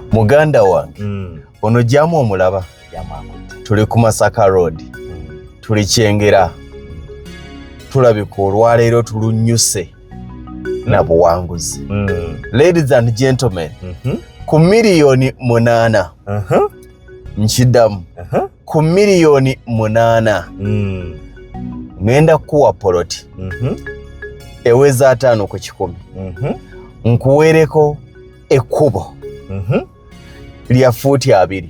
Muganda wange, ono jamu omulaba, tuli ku Masaka Road, tuli Kyengera, tulabika olwaleero tulunyuse na buwanguzi. Ladies and gentlemen, ku miliyoni 8, nkiddamu, ku miliyoni 8 ŋŋenda kukuwa poloti eweza 50 ku 100, nkuweereko ekkubo lya fuuti 20,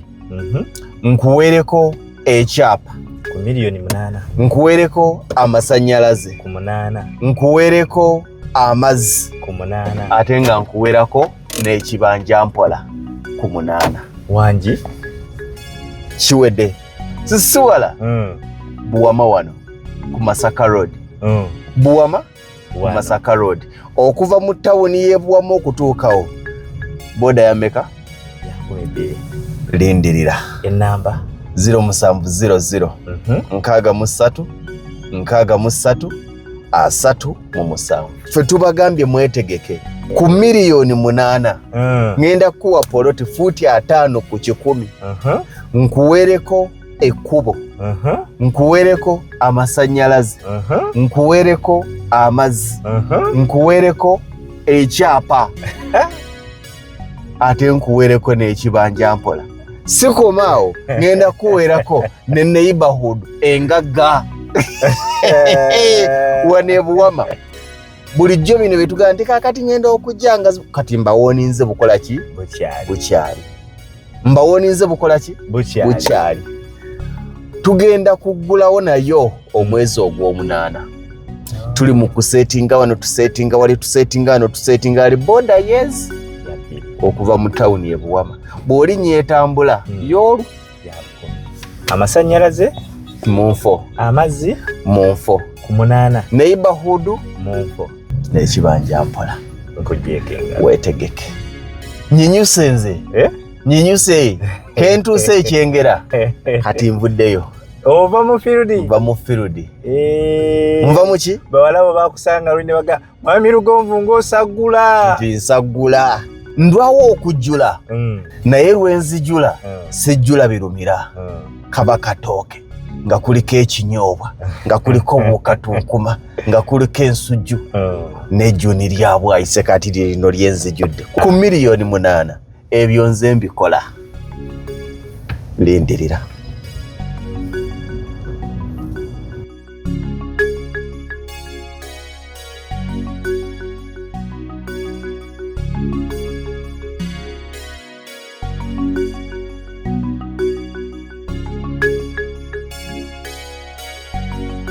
nkuweereko ekyapa ku miliyoni 8, nkuweereko amasannyalaze ku 8, nkuweereko amazzi ku 8, ate nga nkuweerako n'ekibanja mpola ku 8. Wangi. Kiwedde, sisiwala. Buwama wano ku Masaka Road. Buwama ku Wano. Masaka Road, okuva mu tawuni y'e Buwama okutuukawo, boda ya meka? Ya 20,000. Lindirira. Enamba? 0700 63 63 37. Ffe tubagambye mwetegeke, ku miliyoni 8 ŋŋenda kukuwa poloti fuuti 50 ku 100, nkuweereko ekkubo, nkuweereko amasannyalaze, nkuweereko amazzi, nkuweereko ekyapa, ate nkuweereko n'ekibanja mpola. Sikomaawo, ŋŋenda kuweerako ne neighborhood engagga wano ebuwama. Bulijjo bino byetugamba nti kakati ŋŋenda okujja nga kati mbawooninze, bukola ki? Bukyali. Bukyali. Mbawooninze, bukola ki? Bukyali. Bukyali. Tugenda kuggulawo nayo omwezi ogw'omunaana. Tuli mu kusetinga wano, tusetinga wali, tusetinga wano, tusetinga wali. Boda yes, Ya 2. okuva mu tawuni e Buwama bw'olinnya etambula yoolu. Ya 1000. Amasannyalaze? Mu nfo. Amazzi? Mu nfo. Ku 8. Neighborhood. Mu nfo. N'ekibanja mpola. Nkuggyeko engalo. Weetegeke, nyinyuse nze. Eh? Nyinyuse kentuuse ekyengera, kati nvuddeyo. Ova mu field? Nva mu field. Eh. Nva mu ki? Bawala bo bakusanga luli ne baga, "Mwami Lugonvu, ng'osaggula." Nti nsaggula, ndwawo okujjula, naye lwenzijula sijjula birumira. Kaba katooke nga kuliko ekinyoobwa, nga kuliko obukatunkuma, nga kuliko ensujju n'ejjuni lyabwayise. Kati lino lyenzijudde ku miliyoni 8, ebyo nze mbikola. Lindirira.